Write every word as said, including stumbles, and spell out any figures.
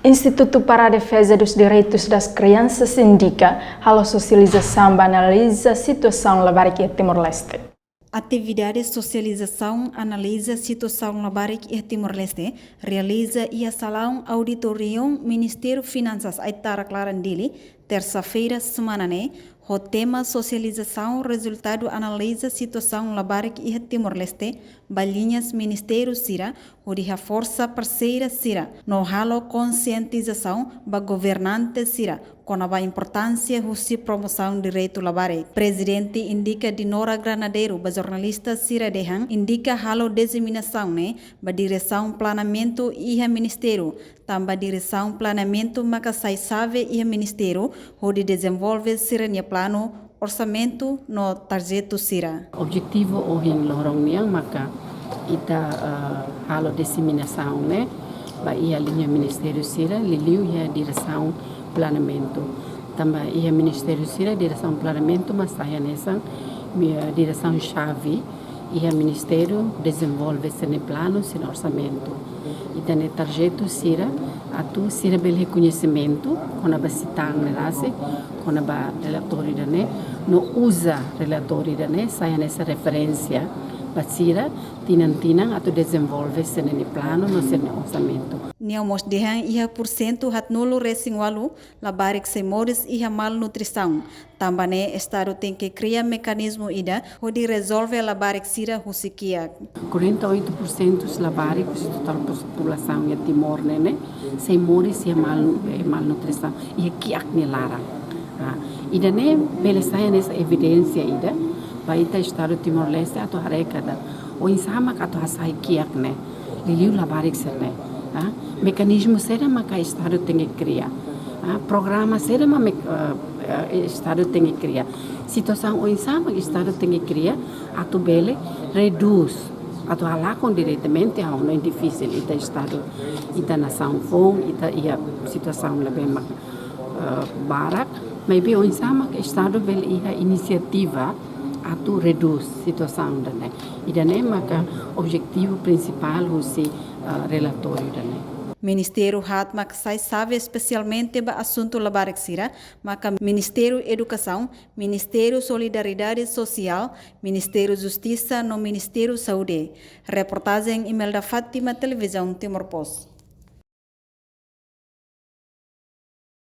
Instituto para a Defesa dos Direitos das Crianças, INDICA, halo sosializasaun ba analiza situasaun labarik iha Timor-Leste. Atividade sosializasaun analiza situasaun labarik iha Timor-Leste realiza iha salaun auditorium Ministériu Finansas Aitarak Laran, Dili, tersa-feira semana ne'e, ho tema sosializasaun rezultadu analiza situasaun labarik iha Timor-Leste ba liñas ministériu sira, hodi haforsa parseria sira no halo konsientizasaun ba governante sira kona-ba importánsia husi promosaun direitu labarik. Prezidente INDICA, Dinora Granadeiro, ba jornalista sira dehan INDICA halo diseminasaun ne'e ba diresaun planeamentu iha ministériu, tanba diresaun planeamentu maka sai xave iha ministériu hodi dezenvolve sira-nia planu, orsamentu no tarjetu sira. Objetivu ohin loron nian maka ita, eh, halo diseminasaun ne'e ba iha liña ministériu sira, liuliu iha diresaun planeamentu. Tanba iha ministériu sira diresaun planeamentu mak sai hanesan, mi-, eh, diresaun xave iha ministériu dezenvolve sira-nia planu, sira-nia orsamentu. Ita-nia tarjetu sira atu sira bele koñesimentu kona-ba sitán ne'e rasik, kona-ba relatóriu ida-ne'e, no uza relatóriu ida-ne'e sai hanesan referénsia ba sira tinan-tinan atu dezenvolve sira-nia planu no sira-nia orsamentu. Nia mós dehan iha pursentu haatnulu resin ualu labarik sei moris iha malnutrisaun. Tanba ne'e Estadu tenke kria mekanizmu ida hodi rezolve labarik sira husi kiak. Quarenta e oito por cento labarik husi totál pos-, populasaun iha Timor ne'e, ne'e sei moris iha mal-, eh, malnutrisaun, iha kiak nia laran. Ah, ida-ne'e bele sai hanesan evidénsia ida ba ita Estadu Timor-Leste atu haree katak oinsá mak atu hasai kiak ne'e, liuliu labarik sira-ne'e. Ah, mekanizmu saida maka Estadu tenke kria. Ah, programa saida mak mek-, eh, eh, Estadu tenke kria. Situasaun oinsá mak Estadu tenke kria atu bele redús, atu halakon diretamente ha'u hanoin difisil, ita Estadu, ita nasaun foun, ita iha situasaun ne'ebé mak, eh, barak, maibé oinsá mak Estadu bele iha inisiativa atu redús situasaun ida-ne'e. Ida-ne'e maka objetivu prinsipál husi, eh, relatóriu ida-ne'e. Ministériu haat mak sai xave espesialmente ba asuntu labarik sira maka Ministériu Edukasaun, Ministériu Solidariedade Sosiál, Ministériu Justisa no Ministériu Saúde. Reportajen Imelda Fátima, Televizaun Timor Post.